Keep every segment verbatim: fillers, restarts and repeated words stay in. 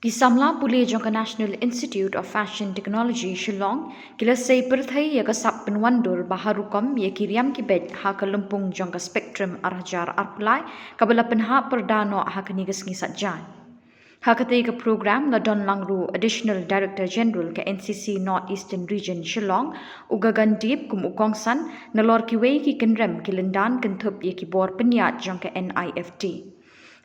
Ki samla pule jong ka National Institute of Fashion Technology, Shillong, ki la sei pyrthei ïa ka sap pynwandur ba ha rukom ïa ki riam ki beit ha ka lympung jong ka Spectrum ar hajar arphew lai, kaba la pynhap pyrda noh ha kane ka sngi Saitjaiñ. Ha katei ka program la don lang ruh Additional Director General ka N C C North Eastern Region Shillong, u Gagan Deep kum u kongsan, nalor kiwei ki kynrem ki lyndan kynthup ïa ki bor pynïaid jong ka N I F T.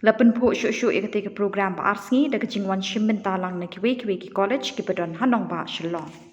La pynphuh shuh shuh ïa katei ka program ba ar sngi da ka jingwan shim bynta lang na kiwei kiwei ki college kiba don ha nongbah Shillong.